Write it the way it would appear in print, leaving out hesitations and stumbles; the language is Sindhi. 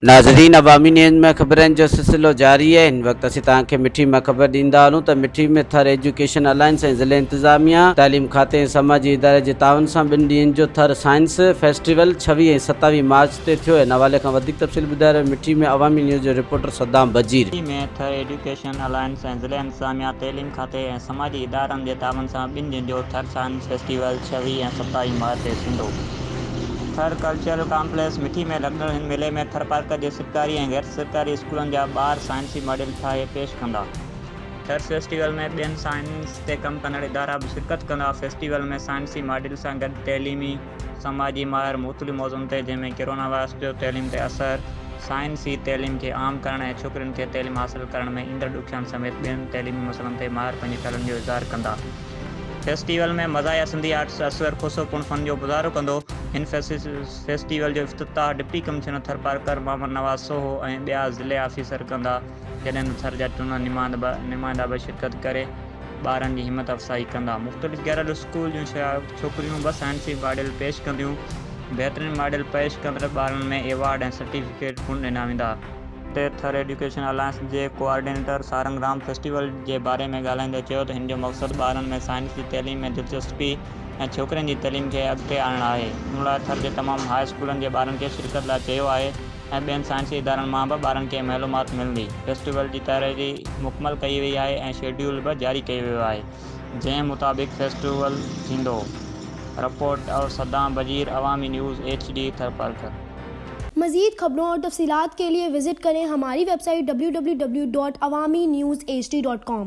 ناظرين عوامي نيوز ۾ خبرن جو سلسلو جاري آهي هن وقت اسين توهان کي مٺي مان خبر ڏيندا هلون ته مٺي ۾ ٿر ايجوڪيشن الائنس ۽ ضلعي انتظاميا تعليم کاتي ۽ سماجي اداري جي تعاون سان ٻن ڏينهن جو ٿر سائنس فيسٽيول 26 ۽ 27 مارچ تي ٿيو ان حوالي کان وڌيڪ تفصيل ٻڌائي رهيو مٺي ۾ عوامي نيوز جو رپورٽر صدام بجير. مٺي ۾ ٿر ايجوڪيشن الائنس ۽ ضلعي انتظاميا تعليم کاتي ۽ سماجي ادارن جي تعاون سان ٻن ڏينهن جو ٿر سائنس فيسٽيول 26 ۽ 27 مارچ تي ٿيندو. ٿر ڪلچرل ڪامپليڪس مٺي ۾ لڳندڙ هن ميلي ۾ ٿرپارڪر جي سرڪاري ۽ غير سرڪاري اسڪولن جا ٻار سائنسي ماڊل ٺاهي پيش ڪندا. ٿر فيسٽيول ۾ ٻين سائنس تي ڪم ڪندڙ ادارا به شرڪت ڪندا. فيسٽيول ۾ سائنسي ماڊل سان گڏ تعليمي، سماجي ماهر مختلف موضوعن تي جنهن ۾ ڪرونا وائرس جو تعليم تي اثر، سائنسي تعليم کي عام ڪرڻ ۽ ڇوڪرين کي تعليم حاصل ڪرڻ ۾ ايندڙ ڏکيائين سميت ٻين تعليمي مسئلن تي ماهر پنهنجي خيالن جو اظهار ڪندا. فيسٽيول ۾ مزاحيه سنڌي آرٽسٽ اصغر کوسو پڻ فن جو مظاهرو ڪندو. هن فيسٽيول جو افتتاح ڊپٽي ڪمشنر ٿرپارڪر محمد نواز سوهو ۽ ٻيا ضلعي آفيسر ڪندا جڏهن ته ٿر جا چونڊ نمائندا به شرڪت ڪري ٻارن جي همت افزائي ڪندا. مختلف گهريلو اسڪول جون ڇوڪريون به سائنسي ماڊل پيش ڪنديون. بهترين ماڊل پيش ڪندڙ ٻارن ۾ ايوارڊ ۽ سرٽيفڪيٽ پڻ ڏنا ويندا. تي ٿر ايڊيوڪيشن الائنس جي ڪوآرڊينيٽر سارنگ رام فيسٽيول جي باري ۾ ڳالهائيندي چيو ته هن جو مقصد ٻارن ۾ سائنس جي تعليم ۾ دلچسپي ۽ ڇوڪرين جي تعليم کي اڳتي آڻڻ آهي. ان لاء ٿر جي تمام هاء اسڪولن جي ٻارن کي شرڪت لاء چيو آهي. ۽ ٻين سائنسي ادارن مان به ٻارن کي معلومات ملندي. فيسٽيول جي تياري مڪمل ڪئي وئي آهي ۽ شيڊيول به جاري ڪيو ويو آهي، جنهن مطابق فيسٽيول ٿيندو. Report, Saddam Bajeer, Awami news H D, Tharparkar. مزيد خبرون اور تفصيلات کے لئے وزٹ کریں ہماری ویب سائٹ www.awamiNewsHD.com.